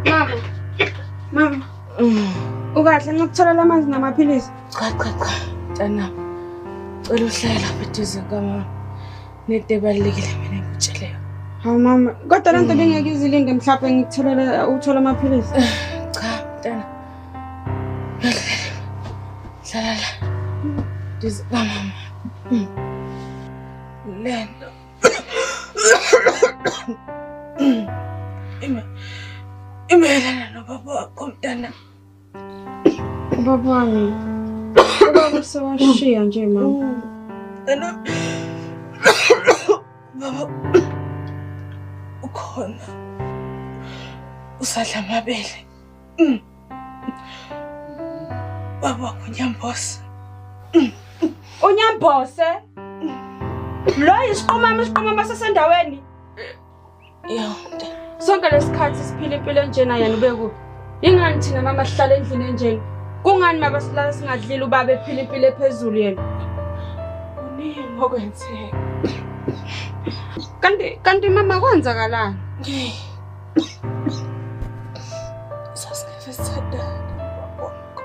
Mama. Mama. Ukahle ngikutholela amanzi namaphilisi. Cha cha cha. Mntanami. Cela uhlale lapha eduze kamama. Nento ebalulekile mina engikutshele yona. Hawu mama, kodwa lento bengeke izilinde mhlawumbe ngikutholele uthola amaphilisi. Cha mntana. Hlala la. Duze kamama. Lento. Imayelana nobaba wakho mntana. Ubaba wami. Ubaba usewashiya nje mama. Mntana. Baba ukhona. Usadla amabele. Baba wakho uNyambose. Unyambose? Lo isiqhumama isiqhumama sasendaweni. Ya mntana. Sonke lesikhathi siphila impilo enjena yena ube kuphi? Ingani thina mama sihlala endlini enjena? Kungani mama silala singadlile ubaba ephila impilo ephezulu yena? Kuningi okwenzeka. Kanti mama kwenzakalani? Sasingeke sithandane nobaba wakho.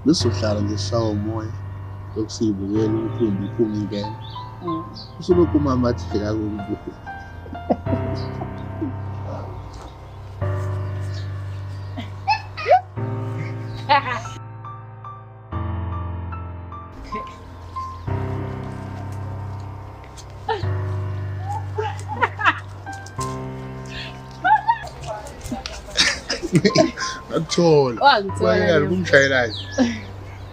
Besizohlala nje sishawa umoya lokhu siyibukela umkhumbi uphuma ingena. Usulokhu umama athi bheka kukubuka. Ngakuthola. Wangithola. Wayeka kumshayelayo.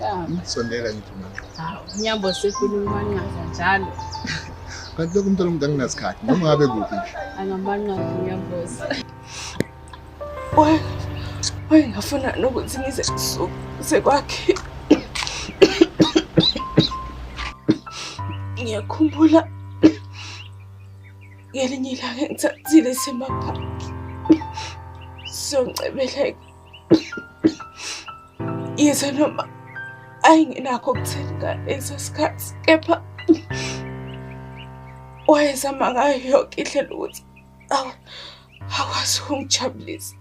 Ya. Sondela ngithi mama. Hawu, Nyambo sefuna umanqaza njalo. Kanti lokhu umntwana umuntu anginasikhathi noma ngabe kuphi nje. Angamanqaza uNyambose. Wayengafuna nokuthi ngize ngisuke kwakhe. Ngiyakhumbula ngelinye ilanga ngithathile semaphaki siyoncebeleka. Yize noma ayinginakho ukutheni ngaleso sikhathi, kepha wayezama ngayo yonke indlela ukuthi akwazi ukungijabulisa.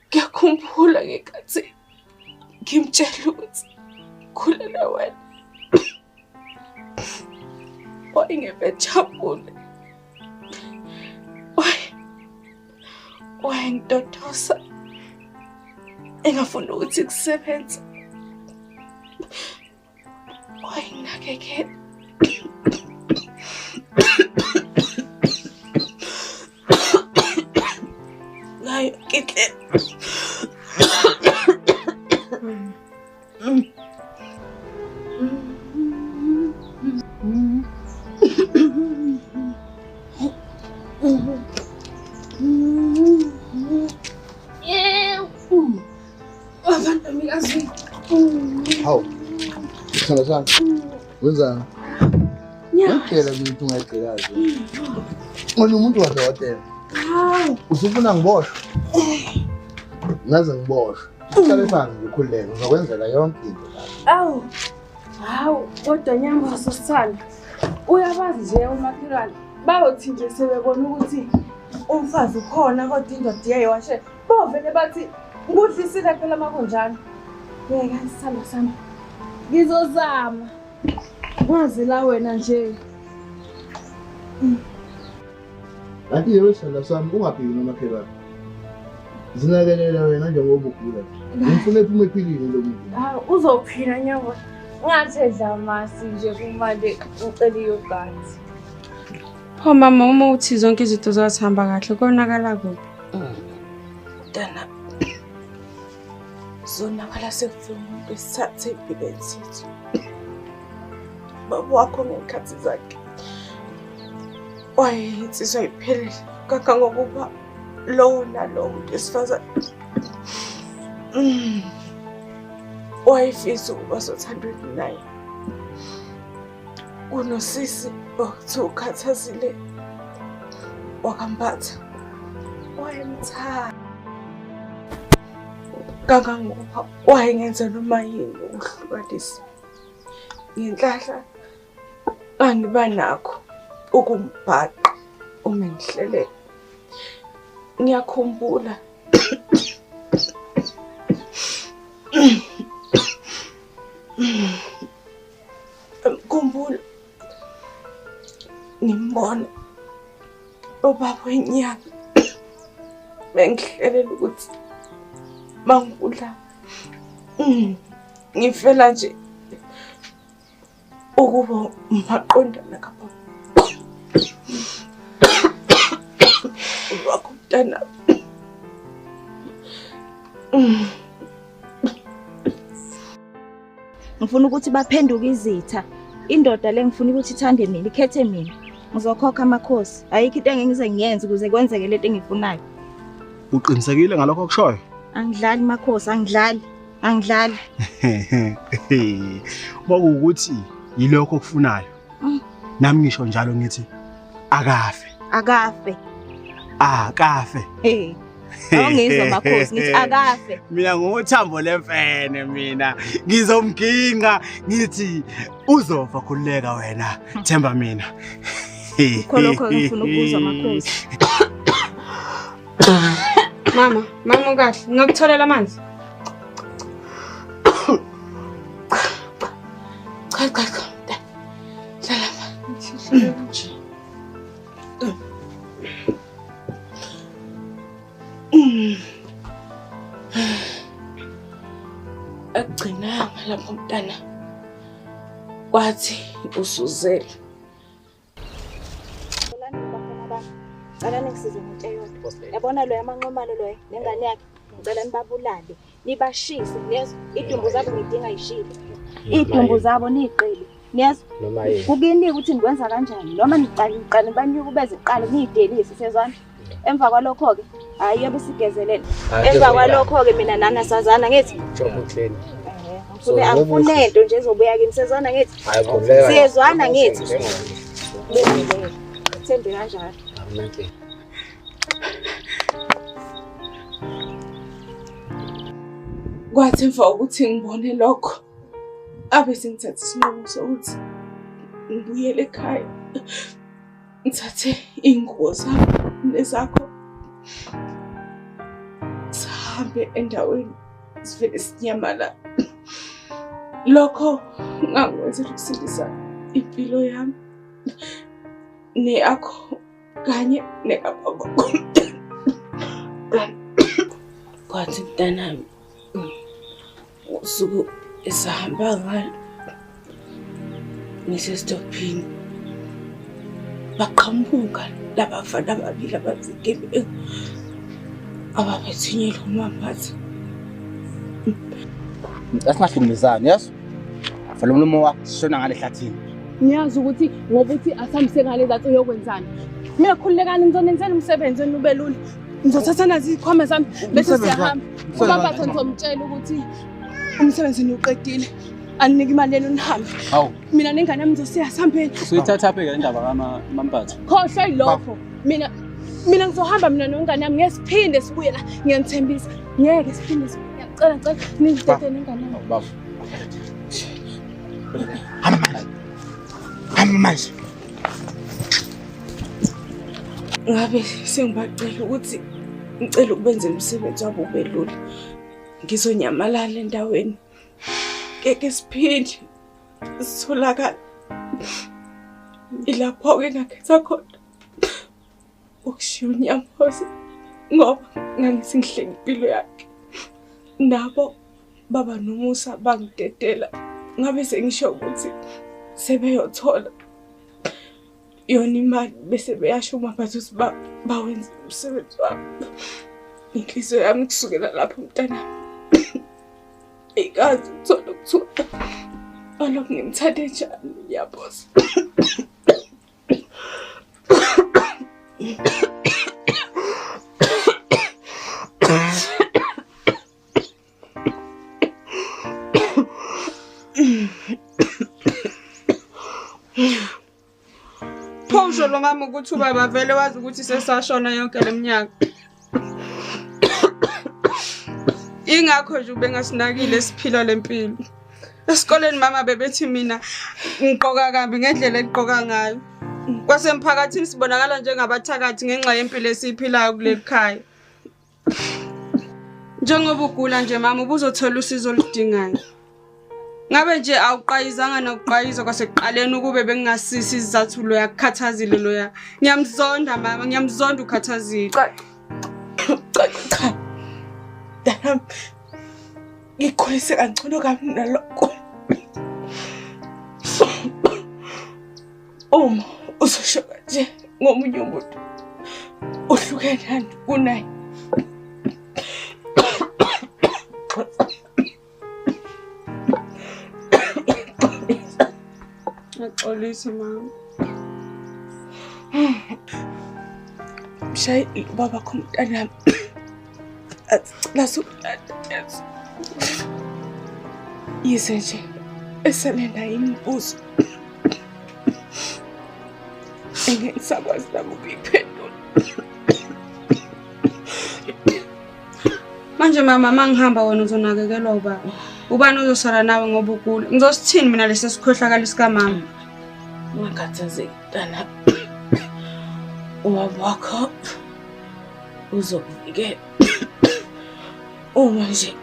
Ngiyakhumbula ngenkathi ngimtshela ukuthi ngikhulelwe wena. Wayengeve ejabule. Wayengitotosa. Engafuni ukuthi kusebenze. Wayenginakekela. Ngayo yonke indlela. Hawu. Sithando sami. Wenzani? Ngiyakutshela mina ukuthi ungayigqikazi. Wena umuntu wadokotela. Hawu. Usufuna ngiboshwe? Ngaze ngiboshwe. Uhlale phansi nje ukhululeke ngizokwenzela yonke into la. Awu. Hawu, kodwa Nyamboso sithanda. Uyabazi nje umakhelwane. Bayothi nje sebebona ukuthi umfazi ukhona kodwa indoda iyayiwashe. Bovele bathi ngudlisile phela makunjalo. Bheka isithando sami. Ngizozama. Ngazi la wena nje. Kanti yebo sithando sami ungabheki nomakhelwane. Zinakelela wena njengoba ugula nje. Ngifuna ephume ephilile lo muntu. Hawu, uzophila Nyamboso. Ngathi edla amasi nje kumanje ucela iyogurt. Pho mama uma uthi zonke izinto zazihamba kahle konakala kuphi? Mntana, zonakala sekufika umuntu esithathe empilweni zethu. Baba wakho ngey'khathi zakhe wayeyinsizwa iphelele kangangokuba lowo nalowo muntu wesifazane wayefisa ukuba sothandweni naye. Kunosisi okuthiwa uKhathazile wakaMbatha wayemthanda. Kangangoba wayengenza noma yini ukuhlukanisa. Ngenhlahla ngangiba nakho ukumbhaqa uma ngihlelela. Ngiyakhumbula ngikhumbula ngimbona ubaba wenyanga bengihlelela ukuthi mangibulala ngifela nje ukuba maqondana kababa wakho mntana. Ngifuna ukuthi baphenduke izitha. Indoda le ngifuna ukuthi ithande mina, ikhethe mina. Ngizokhokha amakhosi. Ayikho into engize ngiyenze ukuze kwenzeke lento engiyifunayo. Uqinisekile ngalokho okushoyo? Angidlali makhosi, angidlali. Angidlali. Kwakuwukuthi yilokho okufunayo. Nami ngisho njalo ngithi akafe. Akafe. Akafe. Hey. Awungizwa makhosi ngithi akafe. Mina ngothambo lemfene mina. Ngizomginqa ngithi uzofa khululeka wena. Themba mina. Kholokho ngifuna ukuzwa makhosi. Mama, mama ukahle. Ngingakutholela amanzi. Cha cha cha. Hlala nje. Akugcinanga lapho mntana. Kwathi usuzele. Ngicela ningisize ngento eyodwa. Yabona loyo amanqomalo loyo nengane yakhe, ngicela nibabulale, nibashise, niyezwa? Idumbu zabo ngidinga yishile. Idumbu zabo niyiqele, niyezwa? Kukinika ukuthi nikwenza kanjani noma niqale nibanukubeze kuqala niyidelise, siyezwana? Emva kwalokho-ke hhayi yobe sigezelele. Emva kwalokho-ke mina nani asazana ngithi. Angifune nto nje ezobuya kimi, siyezwana ngithi? Siyezwana ngithi. Thembe kanjalo. Kwathi emva kokuthi ngibone lokho, abe sengithatha isinqumo sokuthi ngibuyele ekhaya, ngithathe iy'ngubo zami nezakho, sihambe endaweni sivele sinyamalala. Lokho ngakwenzela ukusindisa impilo yami neyakho kanye nekababa. Kwathi mntanami usuku esahamba ngalo ngisesitophini baqhamuka labafana ababili abazigebengu ababethunyelwe uMambatha. Asingahlukumezani, yes? Vala umlomo wakho sishona ngale hlathini. Ngiyazi ukuthi ngoba uthi asihambise ngale zathi uyokwenzani. Mina khululekani ngizonenzela umsebenzi wenu ube lula. Ngizothatha nazi izikhwama zami bese siyahamba. UMambatha ngizomtshela ukuthi umsebenzi niwuqedile. Aninike imali yenu nihambe. Hawu. Mina nengane yami ngizosiya sihambeni. Usuyithatha phi ke indaba kaMambatha? Khohlwa yilokho. Mina ngizohamba mina nengane yami ngeke siphinde sibuye la. Ngiyanithembisa. Ngeke siphinde sibuye. Ngiyacela ngicela ningidede nengane yami. Baba. Hamba manje. Hamba manje. Ngabe sengibacela ukuthi ngicela ukubenzela umsebenzi wabo ube lula. Ngizonyamalala endaweni. Ngeke siphinde sitholakala. Ilapho-ke ngakhetha khona ukushiya uNyamboza ngoba ngangisingihleka impilo yakhe. Nabo baba nomusa bangidedela. Ngabe sengisho ukuthi sebeyothola yona imali bese beyasho uMambatha ukuthi bawenze umsebenzi wabo. Inhliziyo yami kusukela lapho mntanami ayikaze ukuthola ukuthuka. Alokhu ngimthande njani uNyamboza. Pho usho lo mama ukuthi ubaba vele wazi ukuthi sesashona yonke le minyaka. Ingakho nje ubengasinakile siphila lempilo. Esikoleni mama bebethi mina ngiqoka kabi ngendlela eqoka ngayo. Kwasemphakathini sibonakala njengabathakathi ngenxa yempilo esiyiphilayo kuleli khaya. Njengoba ugula nje mama ubuzothola usizo oludingayo. Ngabe nje awuqayizanga nokuqayiza kwasekuqaleni ukube bengingasisi isizathu loya kukhathazile loya. Ngiyamzonda mama, ngiyamzonda ukhathazile. Cha cha. Mntanami, ngikhulise kangcono kabi nalokho. Uma uzosho kanje ngomunye umuntu uhlukene kunaye. Ngiyaxolisa mama. Mshayi ubaba kho mntanami. Asicela sokulanda yazi. Yize nje esele nayo imibuzo engeke ngisakwazi nami ukuyiphendula. Manje mama mangihamba wena uzonakekelwa ubaba. Ubani ozosala nawe ngoba ugula? Ngizosithini mina lesi sikhohlakalo sikamama? Ungakhathazeki mntanami. Ubaba wakho uzokuvikela. Uma nje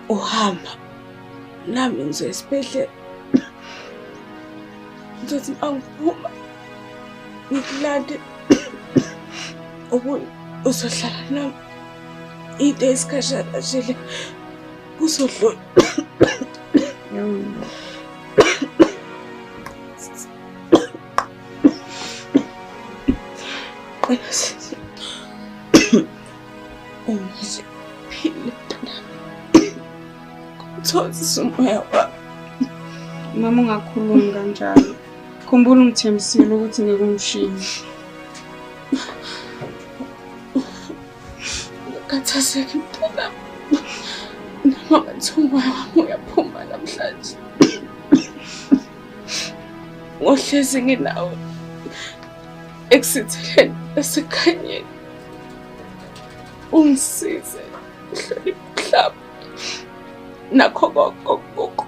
uhamba nami ngizoya esibhedlela. Ngizothi mangiphuma ngikulande ubuye uzohlala nami. Into esikhashana nje le kuzodlula. Qina sisi. Uma nje uphile mntanami. Kuthokozisa umoya wami. Mama ungakhulumi kanjalo. Khumbula ungithembisile ukuthi ngeke ungishiye. Ungakhathazeki mntanami. Noma ngathiwa umoya wami uyaphuma namhlanje. Ngohlezi nginawe ekusitheleni nasekhanyeni. Ungisize uhloniphe umhlaba nakho konke okukho.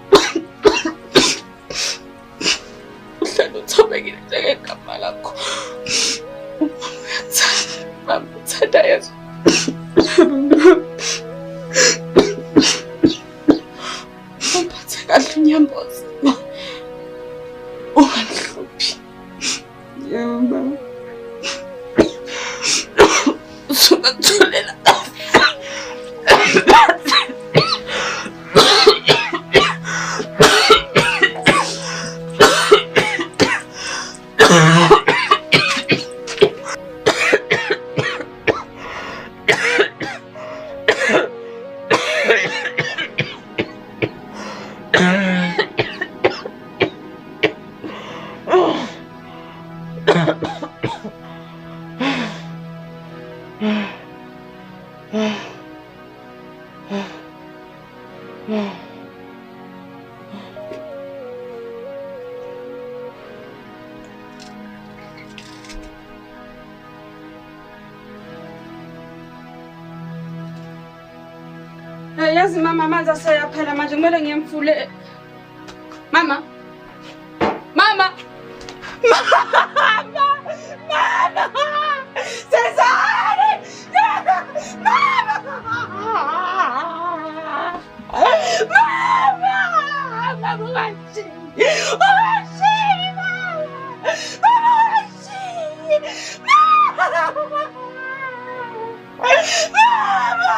Uhlale uthobekile njengegama lakho. Umama uyakuthanda, mama uthanda yezwa. Umphathe kahle uNyambozi. Ungamhluphi. Yebo mama. Usungakutholela. Hey, yazi mama amanzi aseyaphela manje kumele ngiyemfule. Mama. Mama. Mama! Mama! Cesare! Mama! Mama! Mama ungashiyi! Ungashiyi mama! Mama ungashiyi! Mama! Mama! Mama! Mama!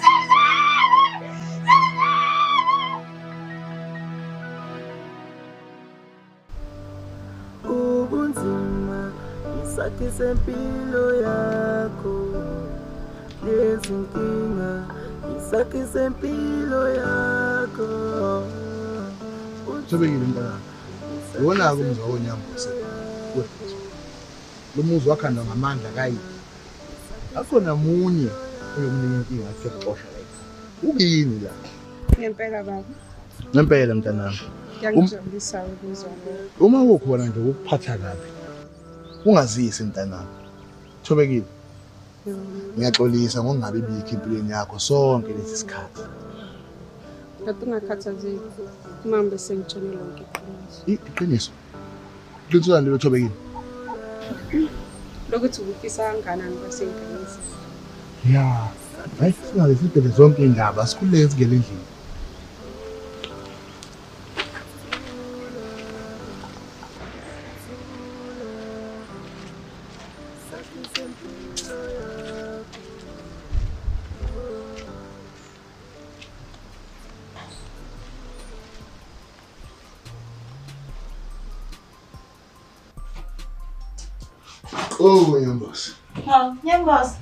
Cesare! Ubunzima isakhi sempilo yakho, lezinkinga isakhi sempilo yakho. Thobekile mntanami, iwona-ke umuzi wakoNyambose wethu. Lo muzi wakhandwa ngamandla kayise. Akukho namunye oyokunika inkinga athi uyakuxosha la ekhaya. Ukini la? Ngempela baba. Ngempela mntanami. Ngiyangijabulisa ukuzwa lokho. Uma kukhona nje ukuphatha kabi, ungazisi mntanami. Thobekile. Ngiyaxolisa ngokungabi bikho empilweni yakho sonke lesi sikhathi. Kade ungakhathazeki. Uma bese ngitshela lonke iqiniso. Iqiniso. Iqiniso lani lelo Thobekile? Lokuthi ubufisa kangakanani kwasengane. Ya, hayi singaze sidele zonke indaba, sikhululeke singene endlini. Oh, Nyambosi. Hawu, Nyambosi.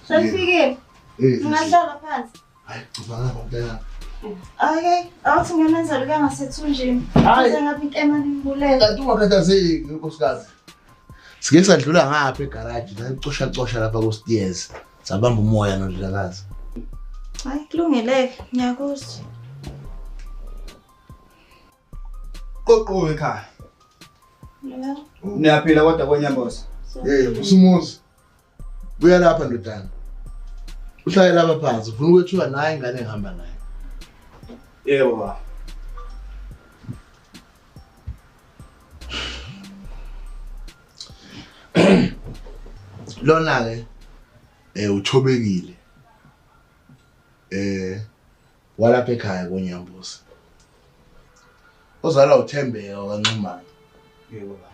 Selifikile. Ungahlala phansi. Hayi, ubanga ngempela. Okay, awuthi ngiyamenzela ukuya ngasethunjini. Kuze ngapha inkemane imbulele. Kanti ungakhathazeki nkosikazi. Sike sadlula ngapha egaraji, sacosha cosha lapha ku-stairs. Sabamba umoya nondlakazi. Hayi, kulungile-ke, ngiyakuzwa. Qoqo ekhaya. Niyaphila kodwa koNyambosi. Hey, Usumuzi. Buya lapha ndodana. Uhlale lapha phansi, ufuna ukwethuka naye ingane engihamba naye. Yebo baba. Lona ke uthobekile. Walapha ekhaya koNyambosi. Ozalwa uThembeka kaNxumalo. Yebo baba.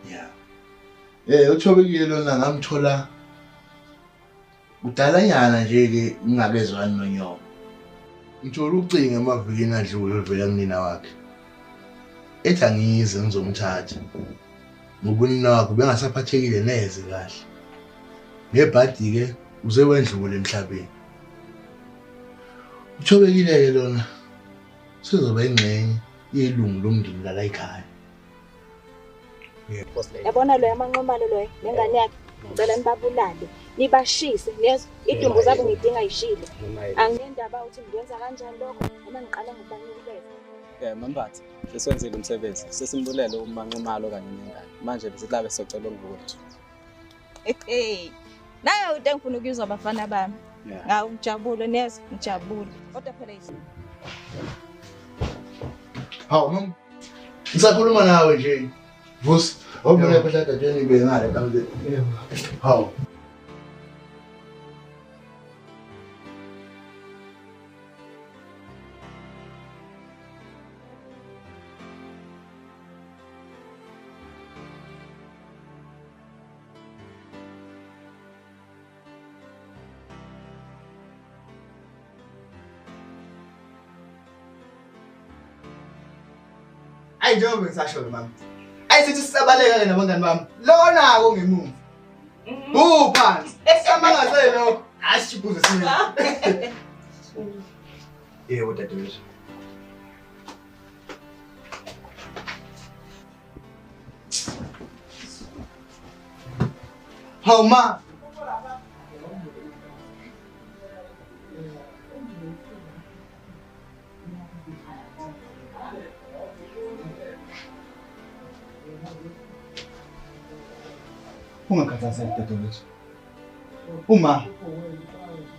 Yeah. Uthobekile lona ngamthola kudalanyana nje ke ngingakezwani nonyoko. Ngithola ucingo emavikini adlule oluvela kunina wakhe. Ethi angize ngizomthatha. Ngoba unina wakhe ubengasaphathekile neze kahle. Ngebhadi ke uze wendlule emhlabeni. Uthobekile ke lona sezoba ingxenye yelungu lomndeni lala ekhaya. Yabona loya amanqomalo loya nengane yakhe, ngicela nibabulale, nibashise, niyezwa? Idumbu zabo ngidinga yishile. Anginendaba ukuthi ngikwenza kanjani lokho noma ngiqala ngokubanukubeza. Mambatha, sesenzile umsebenzi, sesimbulele uManqumalo kanye nengane. Manje besilabe socela ngokwethu. Hey, nayo into engifuna ukuyizwa abafana bami. Ngawu ngijabule niyezwa, ngijabule. Kodwa phela Hawu mama, ngisakhuluma nawe nje. Vusi, awubona phela dadweni bengale kambe. Hawu. Ayi njengoba ngisasho mama. Ayi sithi sisabaleka ke nabangani bami. Lona ko ngemuva. Uphansi. Siyamangaze lokho. Ashibuze sine. Yebo dadewethu. Hawu ma. Ungakhathazeki dadewethu. Uma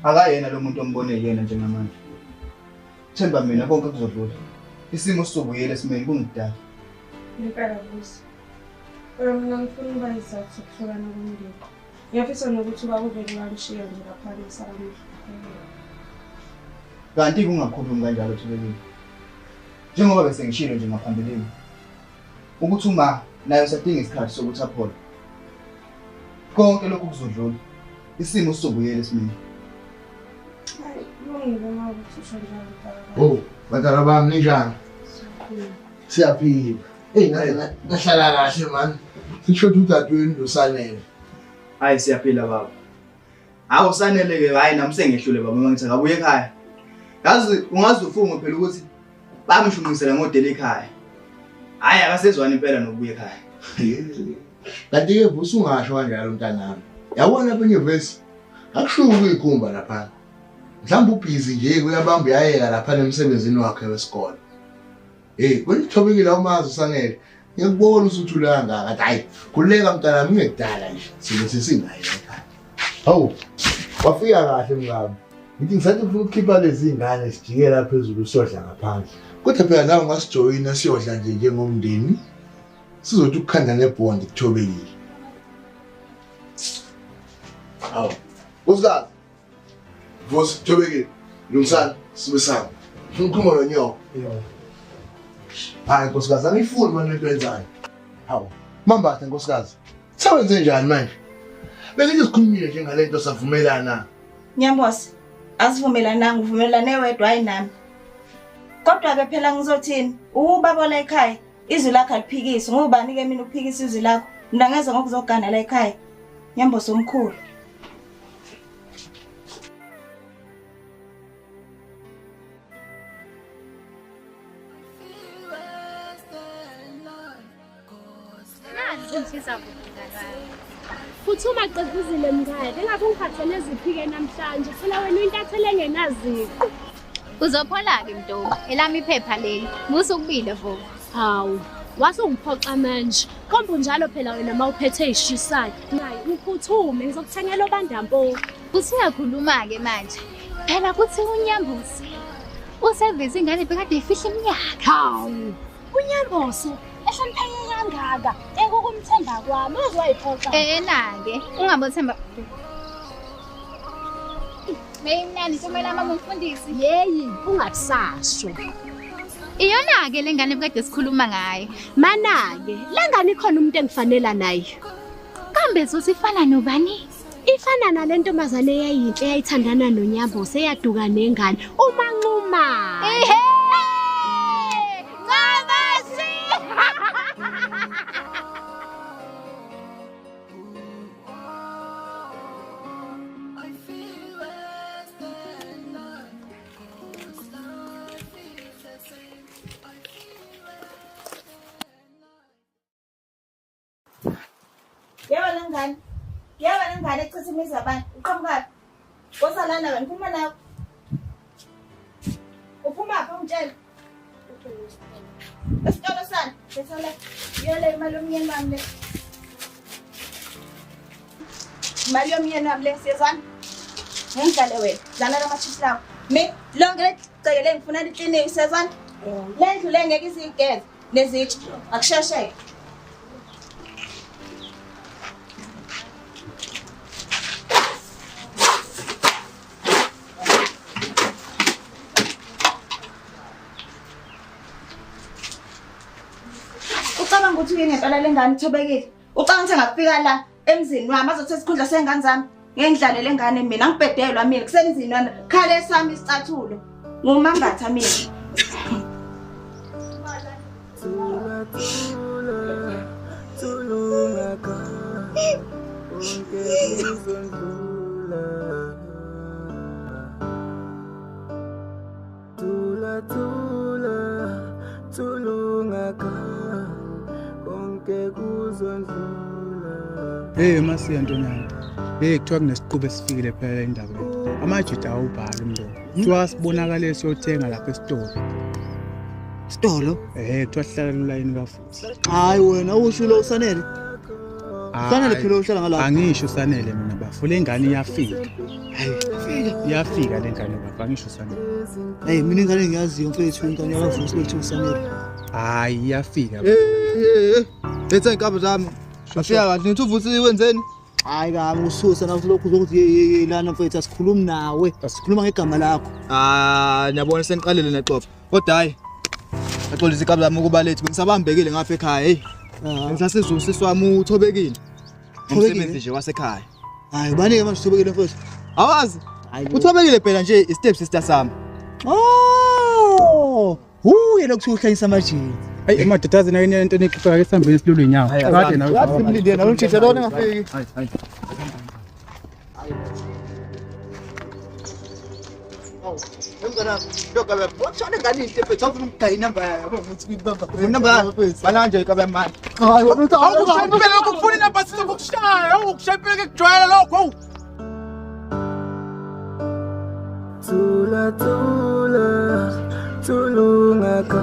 akayena lo muntu ombone yena njengamanje. Themba mina konke kuzodlula. Isimo sizobuyela esimeni kungidala. Ngempela Vusi. Kodwa mina ngifuna ukuba isizathu sokuhlukana komndeni. Ngiyafisa nokuthi ubaba uvele wamshiya nje lapha ngisala. Kanti kungakhulumi kanjalo Thobekile. Njengoba bese ngishilo nje ngaphambilini ukuthi uma naye usadinga isikhathi sokuthi aphole. Konke lokhu kuzodlula. Isimo sizobuyela esimeni. Hayi, kulungile uma ukuthi usho njalo mntaka. Oh, bantwana bami ninjani? Siyaphila. Hey, nahlala kahle man. Sisho ukuthi udadewenu losanele. Hayi siyaphila baba. Hawu sanele ke hayi nami sengehlule baba uma ngithi akabuye ekhaya. Yazi ungaze ufunge phela ukuthi bamshunqisela ngodela ekhaya. Hayi akasezwani impela nokubuya ekhaya. Kanti ke Vusi ungasho kanjalo mntanami. Yabona lapha enyuvesi akushuki ukuyikhumba lapha. Mhlawumbe ubhizi nje uyabamba uyayeka lapha emsebenzini wakhe wesikole. Hey, kwelithobekile umazi uSanele. Ngiyakubona usuthule kangaka ngathi hayi, khululeka mntanami ngekudala nje. Sibe sesinaye ekhaya. Hawu, wafika kahle mngami. Ngithi ngisathi ngifuna ukukhipha lezi ngane sijikela phezulu sodla ngaphandle. Kodwa phela nawe ungasijoyina siyodla nje njengomndeni. Sizothi ukukhanda nebond kuthobekile. Hawu, uzazi. Vusi thobekile. Lungisani sibe sami. Ngikhuluma nonyoko. Yebo. Hayi nkosikazi, angifuni manje lento yenzayo. Hawu, mambatha nkosikazi. Sewenze njani manje? Bekuthi sikhulumile nje ngalento savumelana. Nyambose, asivumelananga, uvumelane wedwa hayi nami. Kodwa ke phela ngizothini? Ubaba la ekhaya, izwi lakhe aliphikisi. Ngubani ke mina ukuphikisa izwi lakho? Mina ngeze ngokuzogana la ekhaya. Nyambose omkhulu. Phuthuma qeduzile mngane, engabe ungiphathele eziphike namhlanje, phela wena uyintatheli engenaziqu. Uzophola-ke Mntombi, elami iphepha leli, musa ukubila vo. Hawu, wase ungiphoxa manje. Komba unjalo phela wena uma uphethe ey'shisayo. Nayi, uphuthume, ngizokuthengela obandampo. Usuyakhuluma-ke manje. Phela kuthi uNyambose useveze ingane bekade ifihla iminyaka. Hawu, uNyambose ehlonipheke kangaka, ekukumthemba kwami, uze wayiphoxa. Ena-ke, ungabothemba. Beyimnandi thumela mama umfundisi. Yeyi, ungakusasho. Iyona-ke le ngane bekade sikhuluma ngayo. Mana-ke, le ngane ikhona umuntu engifanela naye. Kambe zothi ifana nobani? Ifana nale ntombazane eyayinhle eyayithandana noNyambose eyaduka nengane, uManxuma. Ehhe! Ncamasi! Yebo lengane. Yebo lengane echitha imizi yabantu. Uqhamukaphi? Wosalana wena, phuma nawe. Uphumaphi ungitshele? Esitolo sani? Letha Yole imali yomyeni wami le. Imali yomyeni wami le siyezwana? Ngidlale wena. Dlala lama-chips lawo. Mi lonke legceke le ngifuna likliniki siyezwana? Le ndlu le ngeke izigeze nezitsha. Akushesheke. Ucabanga ukuthi uyini ngempela le ngane ithobekile? Ucabanga ukuthi angafika la emzini wami azothatha isikhundla sengane zami? Ngeke ngidlale le ngane mina, angibhedelwa mina, kusemzini wami. Khale sami isicathulo. Ngumambatha mina. Thula thula thulungaka konke kuzondlula. Thula thula thulungaka konke kuzondlula. Hey Masiya Ntonyana. Hey kuthiwa kunesiqubu esifikile phela endabeni. Amajita awubhala umlomo. Kuthiwa sibonakale siyothenga lapha esitolo. Sitolo? Kuthiwa sihlala lulayini kafuthi. Hayi wena usho lo uSanele. Usanele phela uhlala ngalapha. Angisho uSanele mina bafo, le ngane iyafika. Hayi, fika. Iyafika le ngane bafo, angisho uSanele. Hey mina ingane ngiyaziyo mfethu, ingane yakavusi lethu uSanele. Hayi iyafika. Letha inkabi zami. Afika kahle ngithi uvusi wenzeni? Hayi kabi ususa nawe lokhu uzokuthi ye lana mfethu asikhulumi nawe, sikhuluma ngegama lakho. Ah, niyabona seniqalile nexoxa. Kodwa hayi axolisa inkabi zami ukuba lethu ngisabambekile ngapha ekhaya hey. Ngisasizwe usisi wami uthobekile. Umsebenzi nje wasekhaya. Hayi ubani ke manje uthobekile mfethu? Awazi. Uthobekile phela nje i-step sister sami. Oh! Uye lokhu uhlanyisa amajini. Hayi emadodazi nayo into enixoxa ke sihambeni silule inyawo. Kade nawe. Yazi simlinde nawe umtshitha lona engafiki. Hayi hayi. Thula thula thulungaka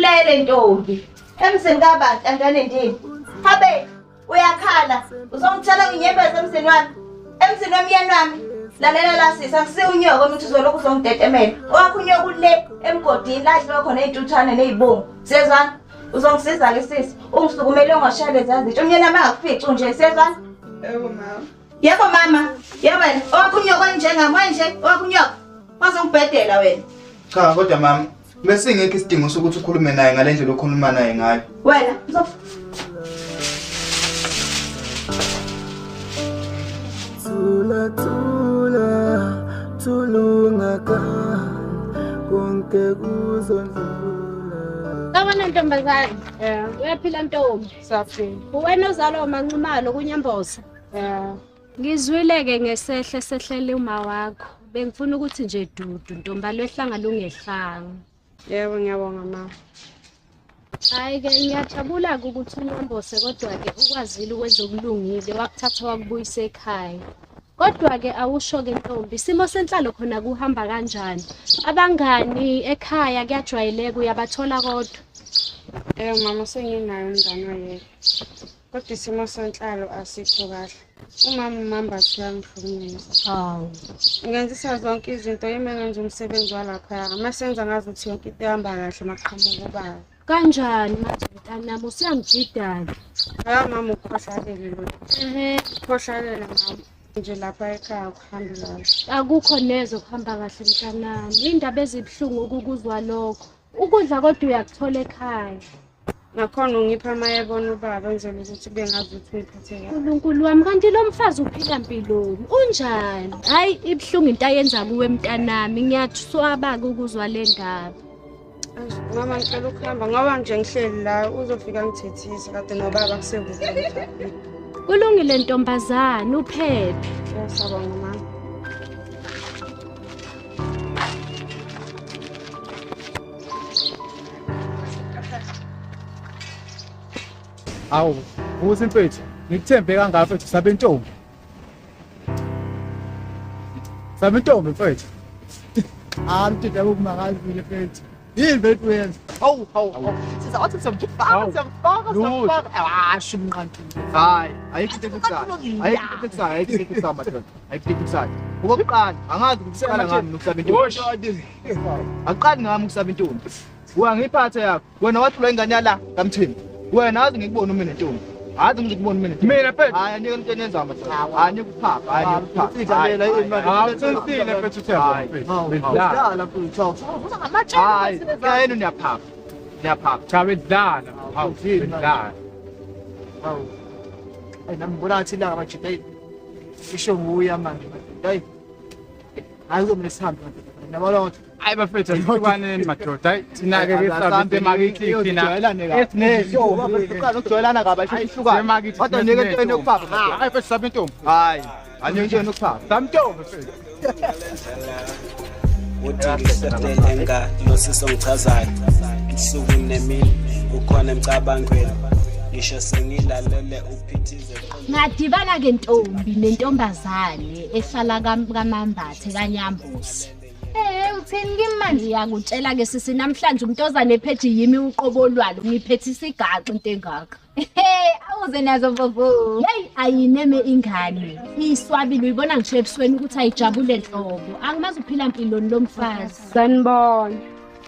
Ulele ntombi. Emzini kabantu andane ndini. Habe uyakhala uzongitshela nginyembeza emzini wami. Emzini womyeni wami. Lalela la sisi akusiyo unyoko ukuthi uzolokhu uzongitetemela. Owakho unyoko ule emgodini la dliwa khona izintuthwane nezibungu. Siyezwana? Uzongisiza ke sisi. Ungisukumele ungashaya lezi zinto. Umyeni wami angakufici nje siyezwana? Yebo mama. Yebo mama. Yebo wena. Owakho unyoko njengami manje owakho unyoko. Wazongibhedela wena. Cha kodwa mama besingekho isidingo sokuthi ukhulume naye ngale ndlela okhuluma naye ngayo. Wena Thula thula thulungaka konke kuzondlula. Sawubona ntombazane. Uyaphila ntombi? Siyaphila. Uwena ozalwa uMaNxumalo kuNyamboza? Ngizwile-ke ngesehle sehlele uma wakho. Bengifuna ukuthi nje dudu ntombi lwehlanga lungehlanga. Yebo ngiyabonga mama. Hayi-ke ngiyajabula-ke ukuthi uNyambose kodwa-ke ukwazile ukwenza okulungile wakuthatha wakubuyisa ekhaya. Kodwa-ke awusho-ke ntombi, isimo senhlalo khona kuhamba kanjani? Abangani ekhaya kuyajwayeleka uyabathola kodwa? Yebo mama senginayo umngani oyedwa. Kodwa isimo senhlalo asikho kahle. Umama uMambatha uyangihlukumeza. Hawu. Ngenzisa zonke izinto yimi engenza umsebenzi walaphaya. Masenza ngazuthi yonke into ihamba kahle maqhamuka ubaba. Kanjani manje mntanami usuyangijidala? Hayi mama ukhohlakele lo. Ehhe. Ukhohlakele mama. Nje lapha ekhaya akuhambi kahle. Akukho neze ukuhamba kahle mntanami. Indaba ezibuhlungu ukukuzwa lokho. Ukudla kodwa uyakuthola ekhaya. Nakhona ungipha uma ebona ubaba enzela ukuthi bengazi ukuthi ungiphathe kahle. Nkulunkulu wami kanti lo mfazi uphila mpiloni unjani? Hayi ibuhlungu into ayenza kuwe mntanami ngiyathuswaba-ke ukuzwa le ndaba. Mama ngicela ukuhamba ngoba nje ngihleli la uzofika ngithethise kade nobaba kusekude. Kulungile ntombazane uphephe. Ngiyasabonga mama. Awu, ukuthi mfethu, ngikuthembe kangaka mfethu sabe intombi. Sabe intombi mfethu. Ah, mfethu akumangazi mfethu. Yini mfethu uyenza? Hawu hawu. Siza wathi siyamfaka siyamfaka siyamfaka. Ah, shimqantile. Hayi, ayikho into ekusayo. Ayikho into ekusayo, ayikho into ekusayo madoda. Ayikho into ekusayo. Okokuqala, angazi ukuqala ngami nokusaba intombi. Aqali ngami ukusaba intombi. Wangiphatha yakho. Wena wathula ingane yala kaMthembu. Wena azi ngikubona uma nentombi. Azi ngikubona uma nentombi. Mina mfethu. Hayi anike into enyenza madoda. Hayi anike ukuphapha, hayi anike ukuphapha. Hayi uqinisile mfethu uThemba mfethu. Bedlala mfethu. Hayi, yena uyaphapha. Niyaphapha. Cha bedlala. Hawu bedlala. Hawu. Ayi nami ngibona ngathi ilanga majita isho nguya manje. Hayi. Hayi kuzomele sihambe madoda. Nabona ukuthi Hayi bafethu asihlukaneni madoda. Hayi thina ke sabe emakithi thina. Esinezintombi. Ukujwayelana kabi ayihlukane. Kodwa nike into enokuphapha. Hayi mfethu sabe intombi. Hayi, anike into enokuphapha. Sabe intombi mfethu. Uthi lo sisi ongichazayo usuku nemini ukhona emcabangweni ngisho sengilalele uphithize. Ngadibana ke ntombi nentombazane ehlala kaMambathe kaNyambosi. Uthini kimi manje? Ngiyakutshela ke sisi namhlanje umntozane ephethe yimi uqobo lwalo ngiphethisa igaxa into engaka. Awuze nazo mvovo. Hey ayineme ingane. Iswabile uyibona ngisho ebusweni ukuthi ayijabule nhlobo. Angimazi uphila impiloni lomfazi. Sanibona.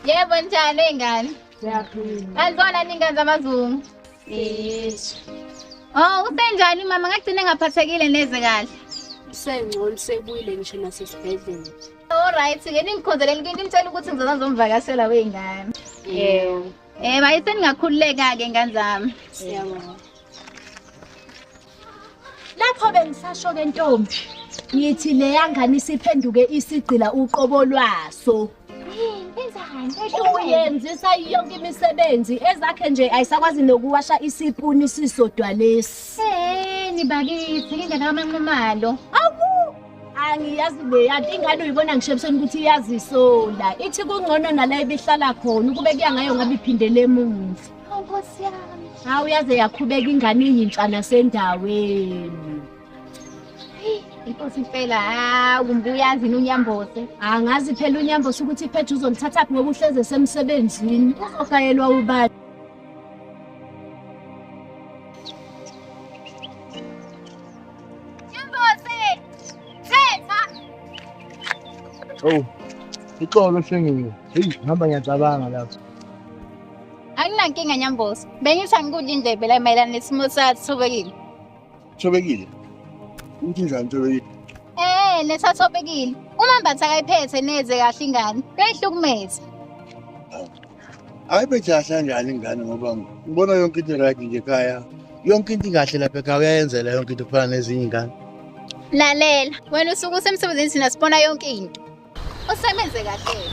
Yebo njani ingane? Siyaphila. Anizona ningane zamazungu? Yebo. Oh, usenjani mama? Ngagcina ngaphathekile neze kahle. Usengcono sebuyile ngisho nasesibhedlela. Alright, ke ningikhonzeleni into imtshela ukuthi ngizoza ngizomvakashela wey'ngane. Yebo. Bayi seningakhululeka ke ngane zami. Siyabonga. Lapho bengisasho ke ntombi, ngithi leya ngane isiphenduke isigcila uqobo lwaso. Uyenzisa yonke imisebenzi ezakhe nje ayisakwazi nokuwasha isipuni sisodwa lesi. Nibakithi ingane kaMaNxumalo. Awu! Angiyazi leya ingane uyibona ngisho ebusweni ukuthi iyazisola. Ithi kungcono nala ibihlala khona ukube kuya ngayo ngabe iphindele emuva. Hawu Nkosi yami. Hawu yaze yakhubeka ingane iyintsha nasendaweni. Inkosi impela, hawu kumbe uyazi uNyambose. Angazi phela uNyambose ukuthi iphethe uzolithathaphi ngoba uhleze esemsebenzini. Uzogayelwa ubani? Nyambose! Thetha! Oh, ixolo hlengile. Hey, ngihamba ngiyacabanga lapha. Anginankinga Nyambose. Bengithi angikudla indlebe la mayelana nesimo sathobekile. Thobekile. Uthi njani Thobekile? Eh, nesathobekile. Uma Mbatha akayiphethe neze kahle ingane. Uyayihlukumeza. Ayiphethe kahle kanjani ingane ngoba ngibona yonke into right nje ekhaya. Yonke into ikahle lapha ekhaya uyayenzela yonke into kufana nezinye ingane. Lalela, wena usuke usemsebenzini thina sibona yonke into. Usebenze kahle.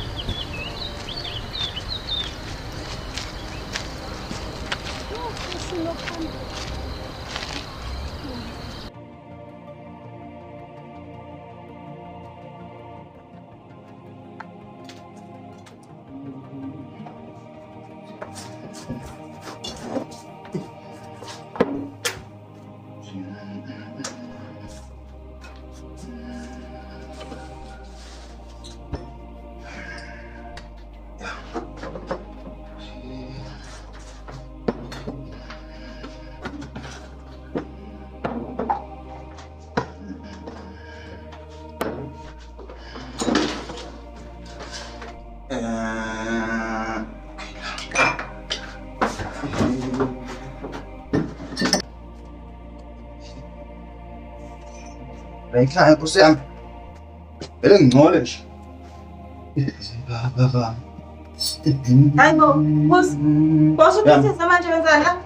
Ekhaya nkosi yami. Vele ngingcole nje. Baba. Hayi bo, boss. Boss uphethe manje wenzani la?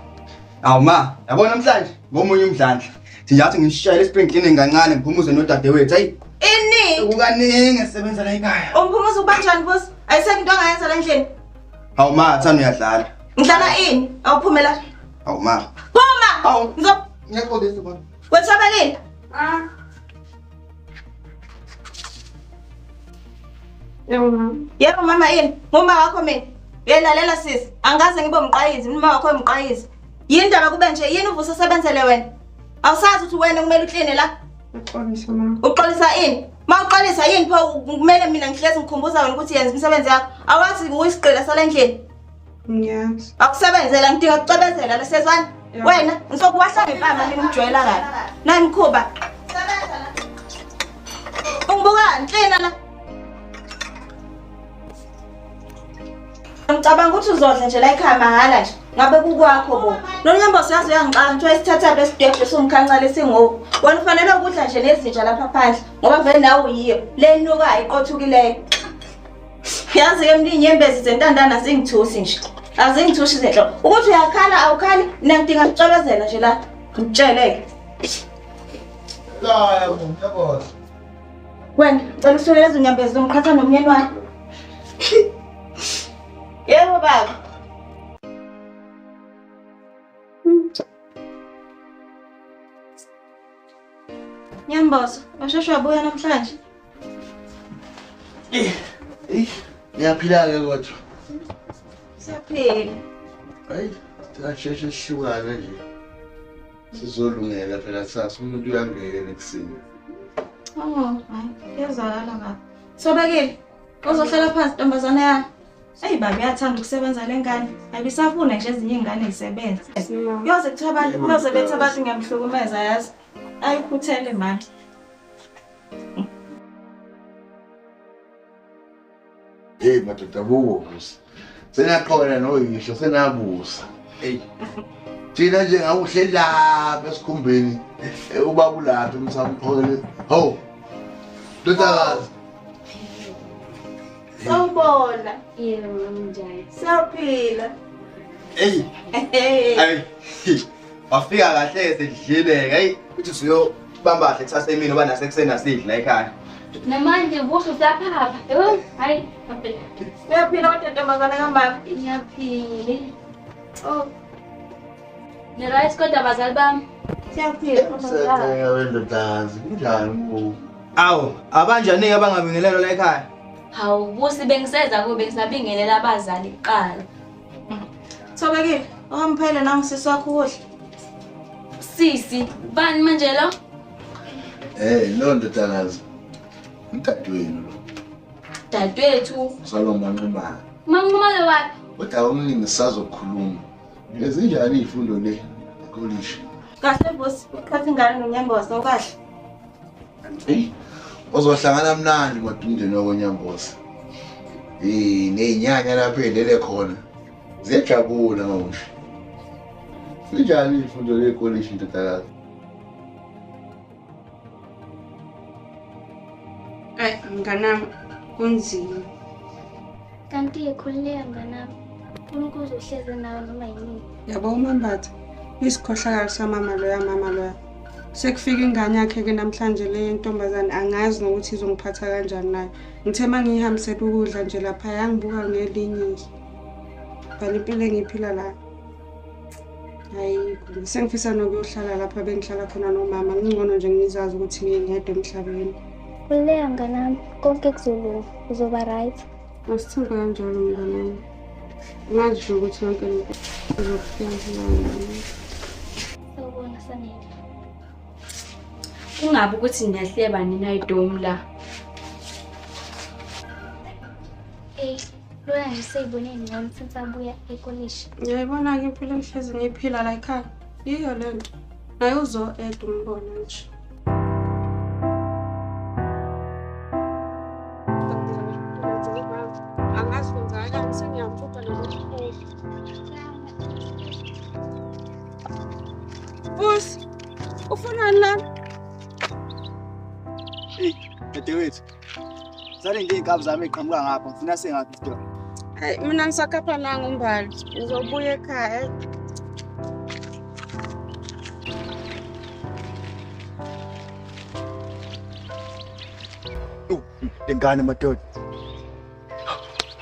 Awu ma, yabona namhlanje ngomunye umdlandla. Sinjathi ngishayele spring cleaning kancane ngiphumuze nodadewethu. Hayi, Ini? kukaningi esisebenza la ekhaya. Umphumuzo ubanjani boss? Ayisekho into angayenza la endlini. Hawu ma, thana uyadlala. Ngidlala ini? Awuphumela. Hawu ma. Phuma! Hawu. Ngizo Ngiyaxolisa baba. Wethobekile. Ah. Yebo mama. Yebo mama yini? Nguma wakho mina. Uyelalela sisi. Angaze ngibe umqwayizi, uma wakho umqwayizi. Yini indaba kube nje? Yini uvusa usebenzele wena? Awusazi ukuthi wena kumele ukline la? Uxolisa mama. Uxolisa ini? Ma uxolisa yini pho kumele mina ngihlezi ngikhumbuza wena ukuthi yenza imisebenzi yakho. Awathi uyisigqila sala endlini. Ngiyazi. Akusebenzela ngidinga ukucebezela lesezwana. Wena ngizokuwahla ngempama mina ungijwayela kabi. Nani mkhuba. Sebenza la. Ungibukani klina la. Ngicabanga ukuthi uzodla nje la ekhaya mahhala nje. Ngabe kukwakho bo. Nonyambosi yazi uyangixaka nje isithatha lesidwebhe somkhanca lesingoku. Wena ufanele ukudla nje nezinja lapha phandle ngoba vele nawe uyiyo. Le nuka iqothukileyo. Yazi ke mina inyembezi zentandana zingithusi nje. Azingithusi izinhlo. Ukuthi uyakhala awukhali mina ngidinga ukucwebezela nje la. Ngitsheleke. La yabo. Wena ngicela usule lezo nyembezi ungiqhatha nomyeni wakho. Yebo baba. Nyambozo, washeshe wabuya namhlanje. Ngiyaphila ke kodwa. Siyaphila. Hayi, sasheshe sihlukane nje. Sizolungela phela kusasa umuntu uyangena ekuseni. Oh, hayi, kuyazwakala baba. Thobekile, uzohlala phansi ntombazane yami. Eyi baba uyathanda ukusebenza le ngane. Ayibisafuna nje ezinye iy'ngane zisebenze. Kuyoze kuthiwa abantu, kuyoze bethi abantu ngiyamhlukumeza yazi. Ayikhuthele manje. Hey madoda buko musa. Senaqhona noyihlo senabusa. Hey. Thina nje ngawuhleli lapha esikhumbeni ubaba ulapha emsamphole. Hawu. Ndodakazi. Sawubona. Yebo mama njani? Siyaphila. Hey. Hey. Wafika kahle sedlile, hey. Uthi usuyobamba kahle kusasa emini ngoba nasekuseni asidli la ekhaya. Namanje buso usaphapha. Yebo, hayi, ngaphila. Uyaphila kodwa ntombazane kamama. Ngiyaphila. Oh. Ni right kodwa bazali bami. Siyaphila. Sencenga wendodakazi kunjani mkhulu? Awu, abanjani ke abangabingelelwa la ekhaya? Hawu Busi bengiseza kube bengisabingelela abazali kuqala. Thobekile, uhamphele nawe usisi wakho ukudla. Sisi, bani manje lo? No ndodakazi. Umdadewenu lo. Dadewethu. Saloma Nxumalo. Manxumalo wapi? Kodwa umningi sisazokhuluma. Ezinjani izifundo le ekolishi? Kahle boss, ukhatha ingane noNyambose okahle. Hey, ozohlangana mnandi kodwa umndeni wakwaNyambose. Nezinyanya lapha elele khona. Ziyajabula manje. Sinjani izifundo le ekolishi ndodakazi? Ay, mnganami, kunzima. Kanti khululeka mnganami. uNkulunkulu uzohlezi nawe noma yini. Yabo uMambatha, isikhohlakalo samama loya mama loya. Sekufika ingane yakhe ke namhlanje le yentombazane angazi nokuthi izongiphatha kanjani nayo. Ngithe mangihambisela ukudla nje lapha yangibuka ngelinye izwi. Phela impilo engiyiphila la. Hayi, sengifisa nokuyohlala lapha bengihlala khona nomama. Ngingcono nje ngizazi ukuthi ngingedwa emhlabeni. Khululeka mnganami, konke kuzolunga, uzoba right. Asithembe kanjalo mnganami. Ngazi nje ukuthi yonke into izofika. Sawubona Sanele. Kungabe ukuthi niyahleba nina idomu la. Ey, loya nje seyibone ngcono since abuya ekolishi. Ngiyayibona-ke impilo engihlezi ngiyiphila la ekhaya. Yiyo le nto. Naye uzo-eda umbona nje. Angazi kwenzakalani sengiyamphupha nokuphupha. Busi, ufunani la? Dadewethu, salinde iy'nkabi zami ey'qhamuka ngapha, ngifuna sengaphi isitolo. Hayi, mina ngisakhapha nanga umbali. Ngizobuya ekhaya. Lengane madoda.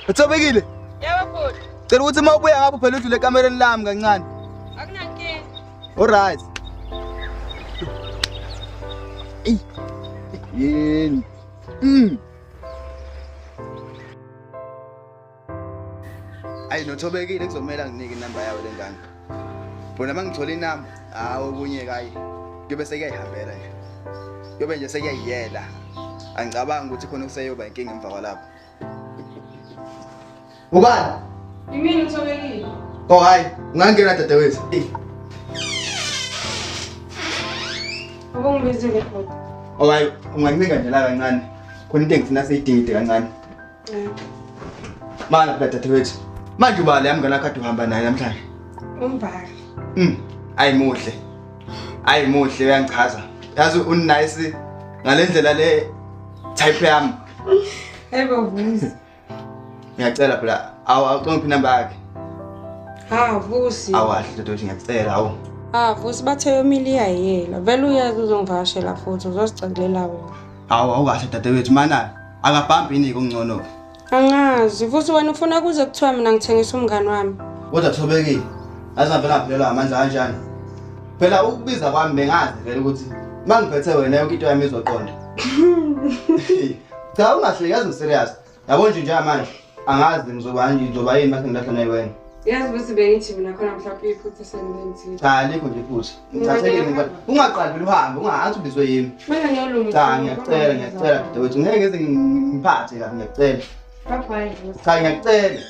Uthobekile? Yebo bhuti. Cela ukuthi uma ubuya ngapha phela udlule ekamereni lami kancane. Akunankinga. All right. Yini? Ayi nothobekile kuzomela nginike inamba yawo lengane. Bona mangithola inamba, hawo okunye kayi. Kuyobe sekuyayihambela nje. Kuyobe nje sekuyayiyela. Angicabangi ukuthi khona kuseyoba inkinga emva kwalapho. Ubani? Yimina uthobekile. Oh hayi, ungangena dadewethu. Ubungibizile futhi. Oh hayi, unganginika nje la kancane. Khona into engifuna seyidingide kancane. Mana phela dadewethu. Manje ubala yami ngana kade uhamba naye namhlanje. Umbali. Ayi muhle. Ayi muhle uyangichaza. Yazi unice ngalendlela le type yami. Yebo Vusi. Ngiyacela phela awucongiphi inamba yakhe. Ha Vusi. Awahle dadewethu ngiyacela awu. Ah Vusi bathe yomile iyayela. Vele uyazi uzongivakashela futhi uzosicelela wena. Hawu awukahle dadewethu mana akabhambi inike ongcono. Angazi Vusi wena ufuna kuze kuthiwa mina ngithengisa umngani wami. Kodwa Thobekile azavela ngaphelelwa amandla kanjani? Phela ukubiza kwami bengazi vele ukuthi mangiphethe wena yonke into yami izoqonda. Cha ungahleki yazi ngiserious. Yabo nje njengamanje angazi ngizoba nje ngizoba yini mase ngilahla naye wena. Yazi Vusi bengithi mina khona mhlawumbe iphutha sengilenzile. Cha alikho nje iphutha. Ngithathekile ngempela. Ungaqali phela uhambe ungathi ubizwe yimi. Mina ngiyolungisa. Cha ngiyacela ngiyacela dadewethu ngeke ngize ngiphathe kabi ngiyacela. Bye bye Vusi. Cha ngiyacela.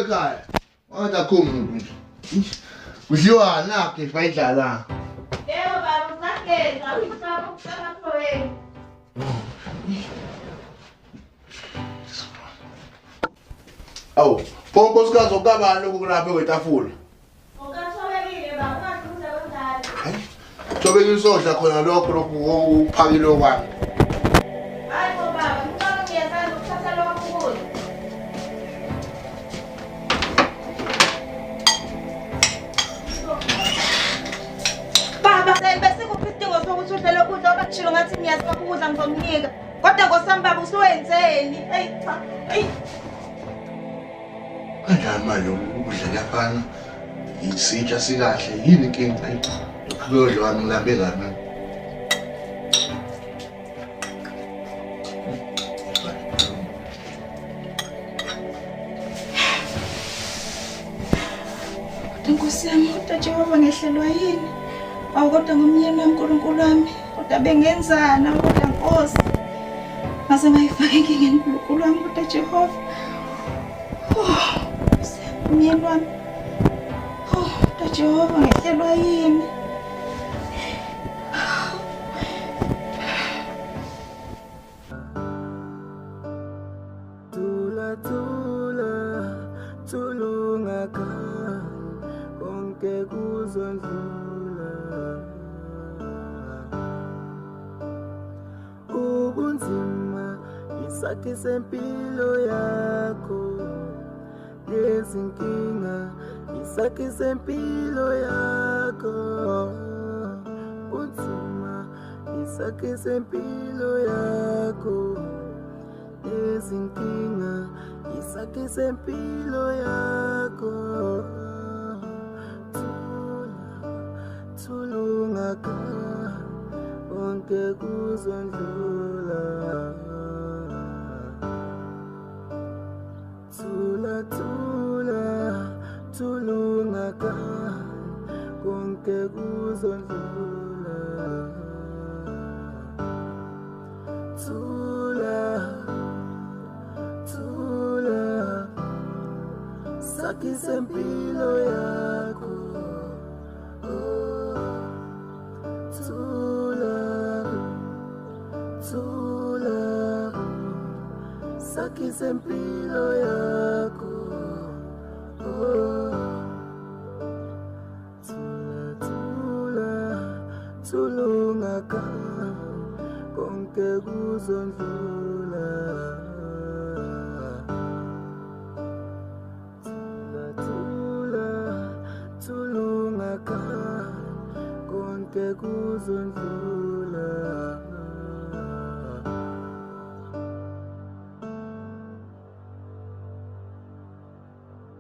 Ekhaya wangathi nje kudliwa nakho ifayidlala. Yebo baba usageza usaba ukusemaphweni. Awu, nkosikazi okabani lokhu kulapha kwetafula? Ukathobekile baba ungaduze kwengane. Hayi, Thobekile usodla khona lokho lokhu okuphakile kwami. Hayi bo baba, ngicela ngiyathanda ukuthatha lokhu ukudla. Baba, bese kuphi isidingo sokuthi udle lokudla obakushilo ngathi ngiyazi ukudla ngizomnika. Kodwa nkosami baba usuwenzeni? Eyi cha, eyi. Kanjani manje ukudla laphana? Isitsha sikahle yini inkinga? Kuyodliwa ngilambe kabi mina. Nkosi yami, kodwa Jehova ngehlelwa yini? Awu kodwa ngomyeni wami Nkulunkulu wami, kodwa bengenzana kodwa Nkosi. Ngase ngayifaka enkingeni Nkulunkulu wami kodwa Jehova. Oh, Nkosi yami, umyeni wami. Oh, kodwa Jehova ngehlelwa yini? Thula thula thulungaka konke kuzondlula ubunzima isakhi sempilo yakho lezinkinga isakhi sempilo yakho ubunzima isakhi sempilo yakho lezinkinga isakhi sempilo yakho thulungaka konke kuzondlula thula thula thulungaka konke kuzondlula thula thula sakhi sempilo yakho thula thula sakhi sempilo yakho thula thula thulungaka konke kuzondlula thula thula thulungaka konke kuzondlula.